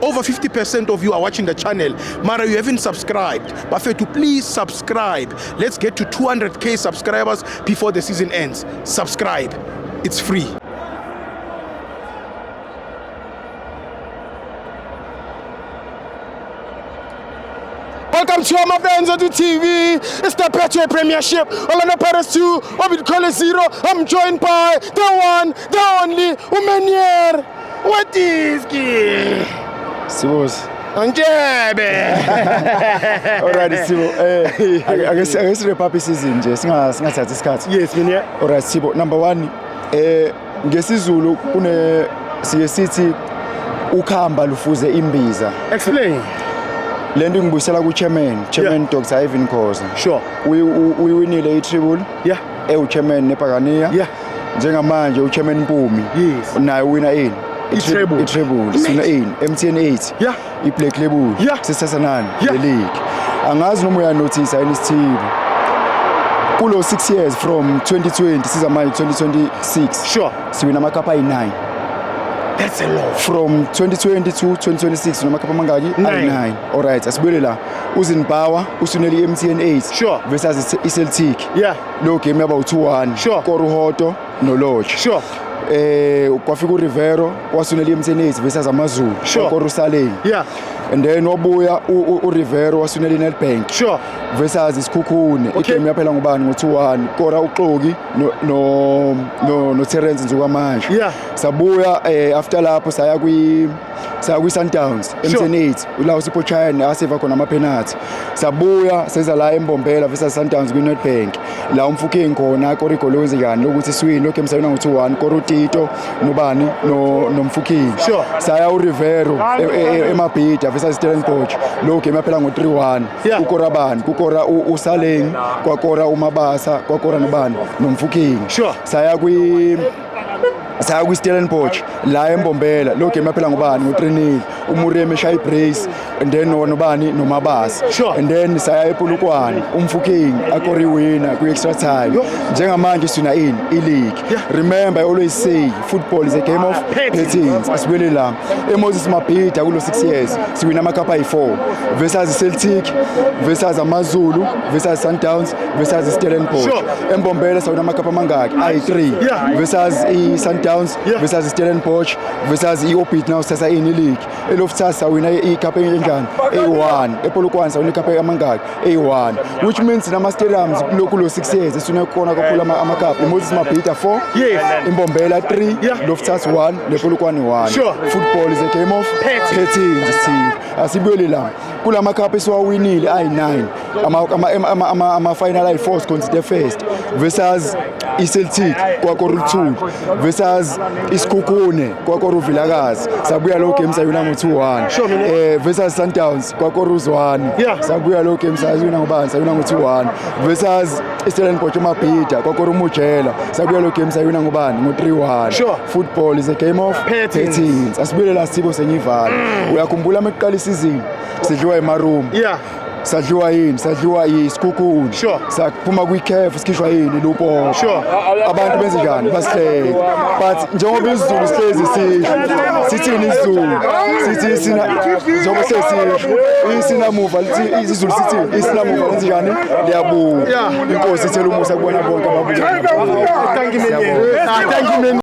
Over 50% of you are watching the channel. Mara, you haven't subscribed. Bafethu, please subscribe. Let's get to 200K subscribers before the season ends. Subscribe. It's free. Welcome to my fans on the TV. It's the Betway Premiership. Orlando Pirates 2, Orbit College 0. I'm joined by the one, the only, uMeneer. What is it? Sibos. Antshebe. Alright Sibo. Ake si-wrap up isizini nje singathathi isikhathi. Yes, Meneer. Alright Sibo, number 1 ngesiZulu kune siye sithi ukhamba lufuze imbiza. Explain. Lento ingibuyisela ku chairman Dr. Irvin Khoza. Sure. Uyiwinile i-treble. Ewu-chairman neBhakaniya. Njengamanje u-chairman Mpumi. Yes. Naye uwina ini? I-treble. I-treble. Sina ini? MTN 8. I-Black Label. Sisasa nani? The league. Angazi noma uyanothisa yini Sithibo. Kulo 6 years from 2020 siza manje 2026. Sure. Siwina amakhapha ayi-9. That's a lot. From 2020 to 2026 namakhapha amangaki? Ayi-9. Alright, asibuyele la. UZinnbauer usunele i-MTN 8 Sure. versus i-Celtic. Lo game yaba u-2-1. Sure. Kora uHotto noLorch. Sure. Kwafika uRivero wasunela i-MTN 8 versus AmaZulu. Sure. Kora uSaleng. And then wabuya uRivero wasunela iNedbank. Sure. Versus iSikhukhune. Okay. Igame yaphela ngubani ngo-2-1. Kora uXoki no Terence Nzukamanje. Sabuya after lapho saya kwi Sundowns Sure. MTN 8 la uSipho Chaine aseva khona ama penalty. Sabuya seza la eMbombela versus Sundowns kwi Nedbank. La uMofokeng khona kora igoli kanjani lokuthi siwin lo game sayina ngo-2-1 kora uTito nobani no noMofokeng. Sure. Saya uRivero eMabhida versus Stellenbosch. Lo game yaphela ngo-3-1. Kukora bani? Kukora uSaleng, kwakora uMabasa, kwakora nobani noMofokeng. Sure. Saya kwi Stellenbosch la eMbombela lo game yaphela ngobani ngo-3-0 uMuremi eshaya ibrace and then nobani noMabasa. Sure. And then saya ePolokwane uMofokeng akore winner kwi extra time. Njengamanje sina ini i-league. Remember I always say football is a game of patterns. Asibuyele la eMoses Mabhida kulo 6 years siwina amakhapha ayi-4 versus Celtic versus AmaZulu versus Sundowns versus Stellenbosch. Sure. eMbombela sawina amakhapha amangaki ayi-3 versus i-Sundowns versus Stellenbosch versus i-Orbit now sithatha ini league. eLoftus sawina icup enjani eyi-1. ePolokwane sawina icup amangaki eyi-1, which means nama stadiums kulo 6 years esine khona kakhulu amacup. iMoses Mabhida 4, iMbombela 3, Loftus 1, nePolokwane 1. Sure. Football is a game of patterns. Asibuyele la kulama cup esiwawinile ayi-9 ama-final ayi-4 siconsider first versus i-Celtic kwakora u-2 versus iSikhukhune kwakora uVilakazi sabuya lo game sayina ngo-2-1. Sure, mina. Versus Sundowns kwakora uZwane sabuya lo game sayina ngobani sayina ngo-2-1 versus iStellenbosch eMabhida kwakora uMujela sabuya lo game sayina ngobani ngo-3-1. Sure. Football is a game of Patterns. patterns. Asibuyele la Sibo sengivala. Uyakhumbula mekuqala isizini sidliwa eMarumo. Sadliwa yini? Sadliwa iSikhukhune. Sure. Saphuma kwi-CAF sikhishwa yini Lupopo. Sure. Abantu benze njani? Basihleke. But njengoba isiZulu sihlezi sisho, sithini isiZulu? Sithi isina njengoba sesisho, isinamuva lithi isiZulu sithi isinamuva lenze njani? Liyabuka. Inkosi ithela umusa kubona bonke ababuka. Thank you, Meneer. Siyabonga. Thank you, Meneer.